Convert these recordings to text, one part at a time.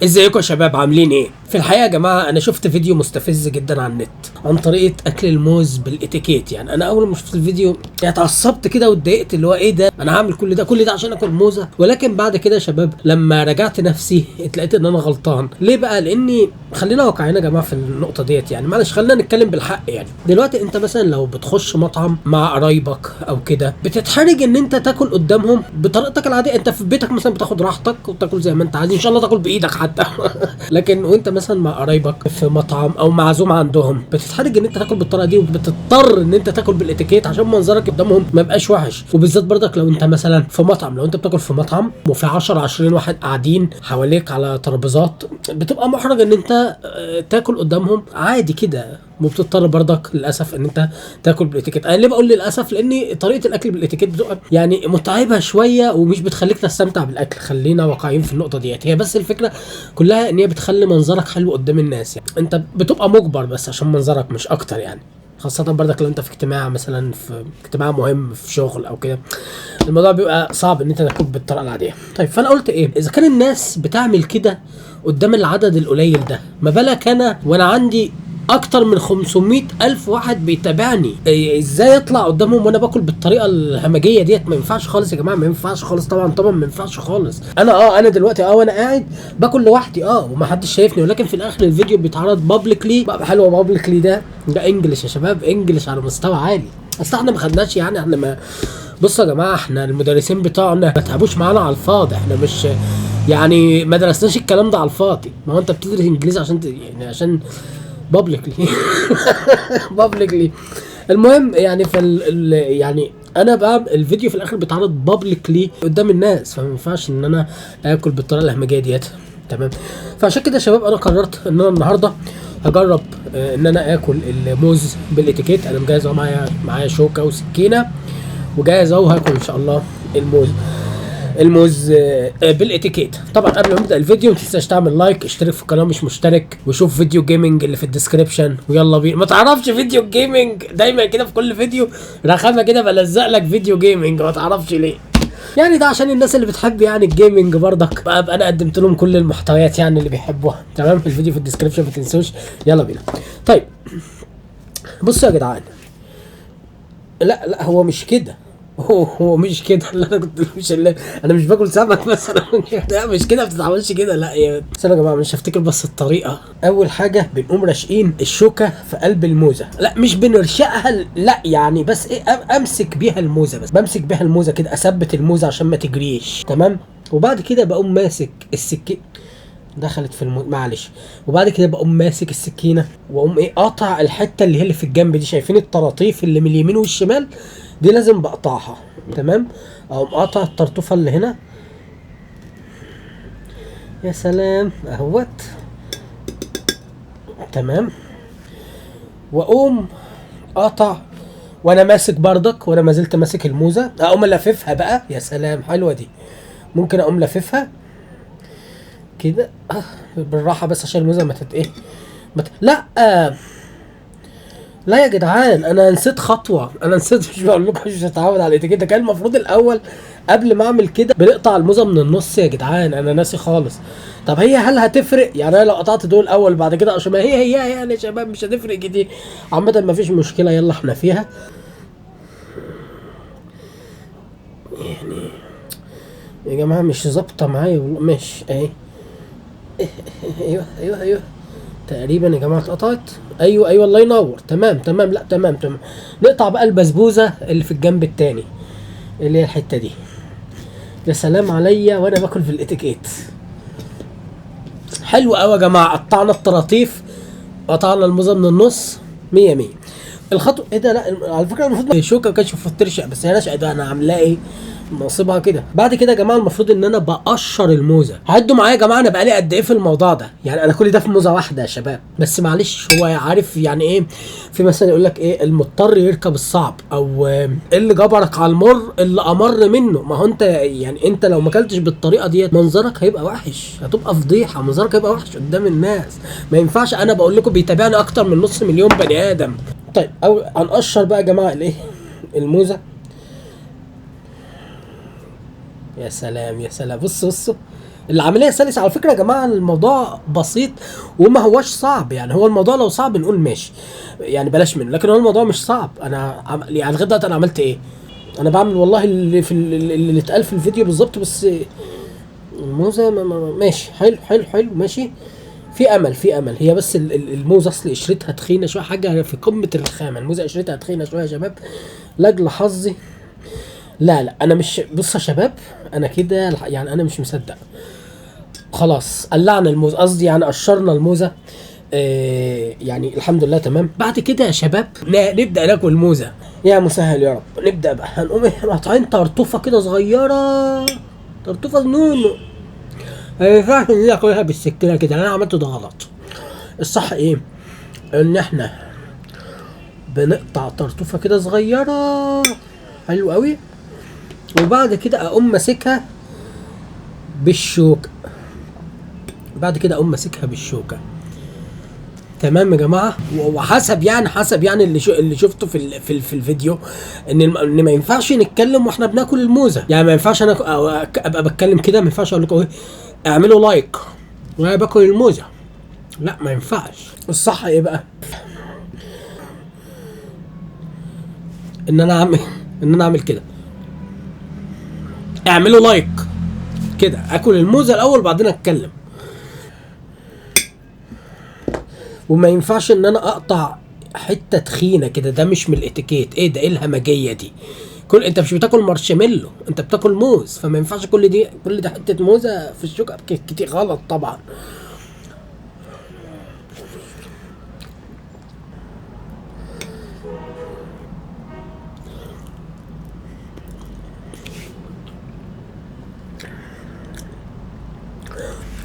ازيكم يا شباب، عاملين ايه؟ في الحقيقة يا جماعة انا شفت فيديو مستفز جدا على النت عن طريقه اكل الموز بالاتيكيت. يعني انا اول ما شفت الفيديو يعني اتعصبت كده واتضايقت، اللي هو ايه ده، انا هعمل كل ده كل ده عشان اكل موزة؟ ولكن بعد كده يا شباب لما رجعت نفسي اتلقيت ان انا غلطان. ليه بقى؟ لاني خلينا واقعيين يا جماعة في النقطة ديت، يعني معلش خلينا نتكلم بالحق. يعني دلوقتي انت مثلا لو بتخش مطعم مع قرايبك او كده بتتحرج ان انت تاكل قدامهم بطريقتك العادية. انت في بيتك مثلا بتاخد راحتك وتاكل زي ما انت عايز، ان شاء الله تاكل بايدك حتى لكن وانت مثلا مع قرايبك في مطعم او معزوم عندهم بتتحرج ان انت تاكل بالطريقة دي، وبتضطر ان انت تاكل بالاتيكيت عشان منظرك قدامهم ما يبقاش وحش. وبالذات برضك لو انت مثلا في مطعم، لو انت بتاكل في مطعم وفي 10 20 واحد قاعدين حواليك على ترابيزات، بتبقى محرج ان انت تاكل قدامهم عادي كده، وبتضطر برضك للاسف ان انت تاكل بالاتيكيت. انا ليه بقول للاسف؟ لان طريقه الاكل بالاتيكيت بتبقى يعني متعبة شوية ومش بتخليك تستمتع بالاكل. خلينا واقعيين في النقطة ديت. هي بس الفكرة كلها ان هي بتخلي منظرك حلو قدام الناس، يعني انت بتبقى مجبر بس عشان منظرك مش اكتر، يعني خاصة برضك لو انت في اجتماع مثلا، في اجتماع مهم في شغل او كده، الموضوع بيبقى صعب ان انت تاكل بالطريقة العادية. طيب فانا قلت ايه، اذا كان الناس بتعمل كده قدام العدد القليل ده، ما بالك انا وانا عندي اكتر من 500 الف واحد بيتابعني، ازاي اطلع قدامهم وانا باكل بالطريقة الهمجية ديت؟ ما ينفعش خالص يا جماعة، ما ينفعش خالص، طبعا طبعا ما ينفعش خالص. انا انا دلوقتي وانا قاعد باكل لوحدي ومحدش شايفني، ولكن في الاخر الفيديو بيتعرض publicly. حلوة publicly ده English يا شباب، English على مستوى عالي. اصل احنا ما خدناش، يعني احنا ما بصوا يا جماعة، احنا المدرسين بتوعنا ما تعبوش معانا على الفاضي، احنا مش يعني ما درسناش الكلام ده على الفاضي. ما هو انت بتدرس انجليزي عشان يعني عشان publicly publicly. المهم يعني في يعني انا بقى الفيديو في الاخر بيتعرض publicly قدام الناس، فما ينفعش ان انا اكل بالطريقة الهمجية ديت. تمام؟ فعشان كده يا شباب انا قررت ان انا النهارده هجرب ان انا اكل الموز بالاتيكيت. انا مجهز اهو، معايا شوكه وسكينة وجاهز اهو، هاكل ان شاء الله الموز بالاتيكيت. طبعا قبل ما نبدا الفيديو ما تنساش تعمل like، اشترك في القناة مش مشترك، وشوف فيديو gaming اللي في ال description، ويلا بينا. ما تعرفش فيديو gaming دايما كده في كل فيديو رخامه كده بلزق لك فيديو gaming، ما تعرفش ليه. يعني ده عشان الناس اللي بتحب يعني ال gaming برضك، ابقى انا قدمت لهم كل المحتويات يعني اللي بيحبوها. تمام؟ الفيديو في ال description ما تنسوش، يلا بينا. طيب بصوا يا جدعان، لا لا هو مش كده، هو مش كده اللي انا كنت مش اللي انا مش باكل سمك مثلا لا مش كده، ما بتتعملش كده. لا يا استنى يا جماعة مش هفتكر بس الطريقة. اول حاجة بنقوم راشقين الشوكة في قلب الموزه، لا مش بنرشقها، لا يعني بس ايه، امسك بيها الموزه، بس بمسك بيها الموزه كده، اثبت الموزه عشان ما تجريش. تمام؟ وبعد كده بقوم ماسك السكينة، دخلت في معلش، وبعد كده بقوم ماسك السكينة واقوم ايه قاطع الحتة اللي هي اللي في الجنب دي، شايفين الطراطيف اللي من اليمين والشمال دي لازم بقطعها. تمام؟ اقوم قاطع الطرطوفه اللي هنا، يا سلام اهوت. تمام؟ واقوم قاطع وانا ماسك بردك، وانا ما زلت ماسك الموزه، اقوم لاففها بقى. يا سلام حلوة دي، ممكن اقوم لاففها كده بالراحة بس عشان الموزه ما تت ايه ما ت... لا لا يا جدعان انا نسيت خطوة، انا نسيت، مش بقول لكم مش هتعود على الاتيكيت ده، كان المفروض الاول قبل ما اعمل كده بنقطع الموزه من النص يا جدعان، انا ناسي خالص. طب هي هل هتفرق؟ يعني انا لو قطعت دول اول بعد كده عشان ما هي هي يعني يا شباب مش هتفرق كتير. عامة ما فيش مشكلة، يلا احنا فيها. يعني يا جماعة مش ظابطة معايا والله. ماشي اهي، ايوه ايوه ايوه تقريبا يا جماعة اتقطعت. ايوه ايوه الله ينور. تمام تمام، لا تمام تمام. نقطع بقى البسبوسه اللي في الجنب التاني اللي هي الحتة دي. يا سلام عليا وانا باكل في الاتيكيت. حلو قوي يا جماعة، قطعنا الطراطيف، قطعنا الموزه من النص، 100 100. الخطوة ايه ده؟ لا على فكرة المفروض الشوكة ما كانتش المفروض ترشق، بس هي رشقت بقى، انا عاملاه ايه؟ نصيبها كده. بعد كده يا جماعة المفروض ان انا بقشر الموزه. عدوا معايا يا جماعة انا بقالي قد ايه في الموضوع ده، يعني انا كل ده في موزة واحدة يا شباب. بس معلش هو عارف يعني ايه، في مثلا يقول لك ايه، المضطر يركب الصعب، او اللي جبرك على المر اللي امر منه. ما هو انت يعني انت لو ما اكلتش بالطريقة ديت منظرك هيبقى وحش، هتبقى فضيحة، منظرك هيبقى وحش قدام الناس. ما ينفعش، انا بقول لكم بيتابعني اكتر من نص مليون بني ادم. طيب او هنقشر بقى يا جماعة الايه الموزه. يا سلام يا سلام، بصوا بصوا العملية سلسه على فكرة يا جماعة، الموضوع بسيط وما هوش صعب يعني. هو الموضوع لو صعب نقول ماشي يعني بلاش منه، لكن هو الموضوع مش صعب. انا يعني لغاية دلوقتي انا عملت ايه؟ انا بعمل والله اللي في اللي اتقال في الفيديو بالظبط، بس الموزه ماشي حلو حلو حلو ماشي، في امل في امل. هي بس الموزه اصل قشرتها تخينة شوية، حاجة في قمة الرخامه. الموزه قشرتها تخينة شوية يا شباب لاجل حظي. لا لا انا مش، بص يا شباب انا كده يعني انا مش مصدق. خلاص قلعنا الموزه، قصدي يعني قشرنا الموزه، يعني الحمد لله تمام. بعد كده يا شباب نبدا ناكل موزة، يا مسهل يا رب. نبدا بقى، هنقوم ايه، قاطعين طرطوفه كده صغيرة، طرطوفه نونو. ما ينفعش ان ناكلها بالسكينة كده، انا عملته ده غلط. الصح ايه؟ ان احنا بنقطع طرطوفه كده صغيرة حلو قوي، وبعد كده اقوم ماسكها بالشوكة. بعد كده اقوم ماسكها بالشوكة. تمام يا جماعة. وحسب يعني، حسب يعني اللي شفته في الفيديو، ان ما ينفعش نتكلم واحنا بناكل الموزه. يعني ما ينفعش انا ابقى بتكلم كده، ما ينفعش اقول لكم ايه اعملوا like وانا باكل الموزه، لا ما ينفعش. الصح ايه بقى؟ ان انا اعمل، ان انا اعمل كده، اعملوا like كده، اكل الموزه الاول بعدين اتكلم. وما ينفعش ان انا اقطع حتة تخينة كده، ده مش من الاتيكيت. ايه ده؟ ايه الهمجية دي؟ كل انت مش بتاكل مارشميلو، انت بتاكل موز، فما ينفعش كل دي، كل ده حتة موزة في الشوكة كتير، غلط طبعا.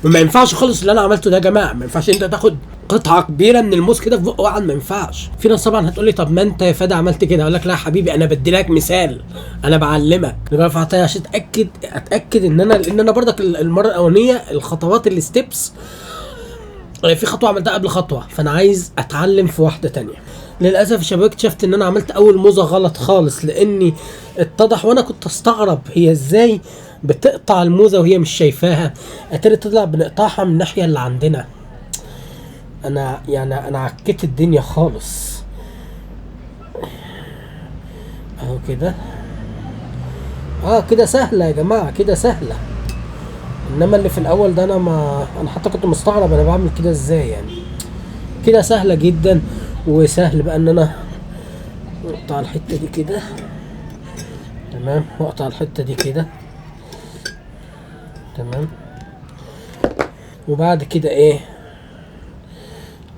وما ينفعش خالص اللي انا عملته ده يا جماعة، ما ينفعش انت تاخد قطعه كبيرة من الموز كده في بق واحد، ما ينفعش. في ناس طبعا هتقول لي طب ما انت يا فادي عملت كده، اقول لك لا يا حبيبي انا بدي لك مثال، انا بعلمك. انا عشان اتاكد ان انا، لان انا برضك المرة الاولانية الخطوات ال steps في خطوة عملتها قبل خطوة، فانا عايز اتعلم في واحدة تانية. للاسف يا شباب اكتشفت ان انا عملت اول موزة غلط خالص، لاني اتضح وانا كنت استغرب هي ازاي بتقطع الموزه وهي مش شايفاها، اتاري تطلع بنقطعها من الناحية اللي عندنا. انا يعني انا عكيت الدنيا خالص اهو كده. كده سهلة يا جماعة، كده سهلة. انما اللي في الاول ده انا ما انا حتى كنت مستغرب انا بعمل كده ازاي يعني. كده سهلة جدا، وسهل بقى ان انا اقطع الحتة دي كده تمام، واقطع الحتة دي كده تمام، وبعد كده ايه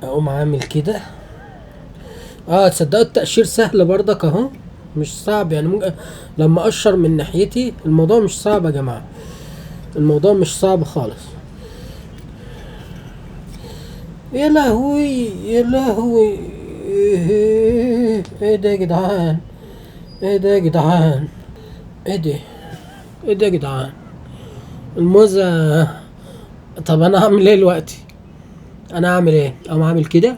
اقوم عامل كده. تصدقوا التقشير سهل برضك اهو، مش صعب يعني. ممكن لما اقشر من ناحيتي الموضوع مش صعب يا جماعة، الموضوع مش صعب خالص. يا لهوي يا لهوي، ايه ده يا جدعان؟ ايه ده يا جدعان؟ ايه ده؟ ايه ده يا جدعان؟ الموزه. طب انا هعمل ايه دلوقتي؟ انا هعمل ايه؟ اقوم عامل كده،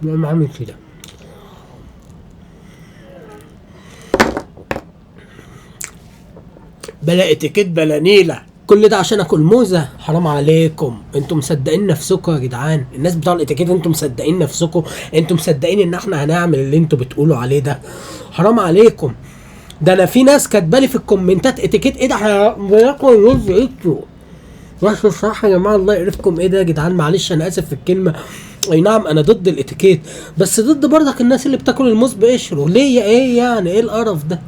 اقوم عامل كده. بلا اتيكيت بلا نيله، كل ده عشان اكل موزة؟ حرام عليكم، انتم مصدقين نفسكم يا جدعان. الناس بتوع الاتيكيت انتم مصدقين نفسكم، انتم مصدقين ان احنا هنعمل اللي انتم بتقولوا عليه ده؟ حرام عليكم. ده انا في ناس كاتبالي في الكومنتات اتيكيت ايه ده، احنا بناكل موز ايه؟ بس الصراحة يا جماعة الله يقرفكم، ايه ده يا جدعان؟ معلش انا اسف في الكلمة، اي نعم انا ضد الاتيكيت، بس ضد برضك الناس اللي بتاكل الموز بقشره. ليه ايه يعني؟ ايه القرف ده؟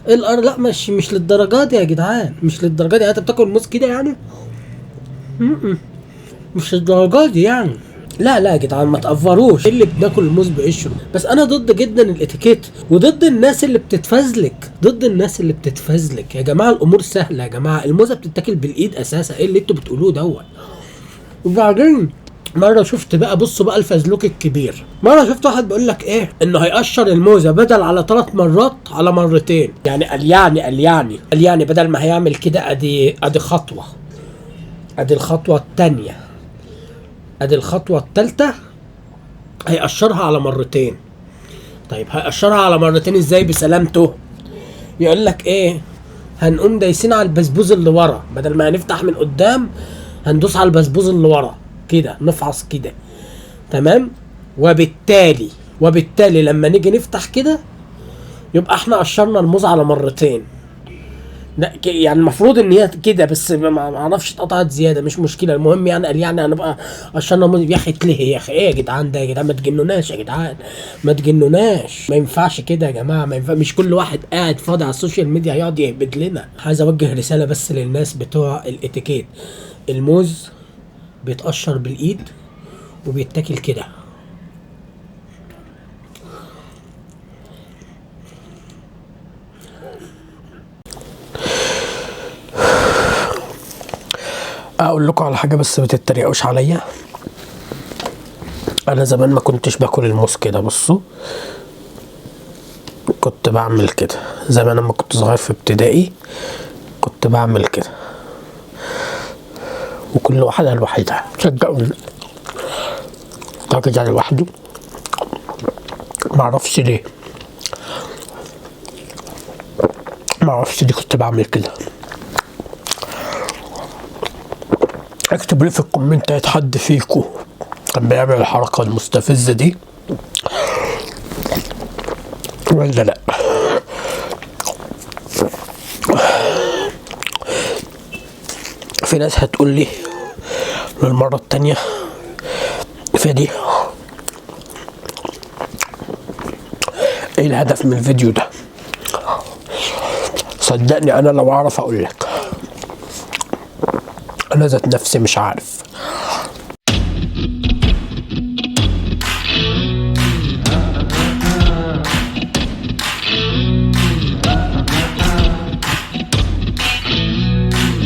ايه القرف؟ لا مش للدرجة دي يا جدعان، مش للدرجة دي. انت بتاكل موز كده يعني؟ مش للدرجة دي يعني. لا لا يا جدعان ما تقفروش اللي بناكل الموز بقشره. بس انا ضد جدا الاتيكيت، وضد الناس اللي بتتفزلك، ضد الناس اللي بتتفزلك يا جماعة. الامور سهلة يا جماعة، الموزه بتتاكل بالايد اساسا، ايه اللي انتوا بتقولوه دوت؟ وبعدين مرة شفت بقى، بصوا بقى الفزلوك الكبير، مرة شفت واحد بيقول لك ايه، انه هيقشر الموزه بدل على 3 مرات على مرتين. يعني قال يعني قال يعني قال يعني بدل ما هيعمل كده، ادي خطوة، ادي الخطوة الثانية، ادي الخطوة الثالثة، هيقشرها على مرتين. طيب هيقشرها على مرتين ازاي بسلامته؟ يقول لك ايه، هنقوم دايسين على البسبوز اللي ورا، بدل ما هنفتح من قدام هندوس على البسبوز اللي ورا كده، نفعص كده، تمام. وبالتالي لما نيجي نفتح كده يبقى احنا قشرنا الموز على مرتين. لا يعني المفروض ان هي كده، بس ما اعرفش اتقطعت زيادة، مش مشكلة. المهم يعني قال يعني هنبقى قشرنا موز. يا اخي اتلهي يا اخي، ايه يا جدعان ده يا جدعان، ما تجنوناش يا جدعان، ما تجنوناش، ما ينفعش كده يا جماعة، ما ينفع. مش كل واحد قاعد فاضي على ال social media هيقعد يهبد لنا. عايز اوجه رسالة بس للناس بتوع الاتيكيت، الموز بيتقشر بالايد وبيتاكل كده. اقول لكم على حاجة بس ما تتريقوش عليا، انا زمان ما كنتش باكل الموز كده، بصوا كنت بعمل كده زمان لما كنت صغير في ابتدائي، كنت بعمل كده، وكل واحدة لوحدها، صدقوني كده لوحده، معرفش ليه، معرفش ليه كنت بعمل كده. اكتبوا لي في الكومنتات حد فيكو كان بيعمل الحركة المستفزة دي ولا لا. في ناس هتقول لي للمرة التانية فادي ايه الهدف من الفيديو ده؟ صدقني انا لو اعرف اقول لك، انا ذات نفسي مش عارف.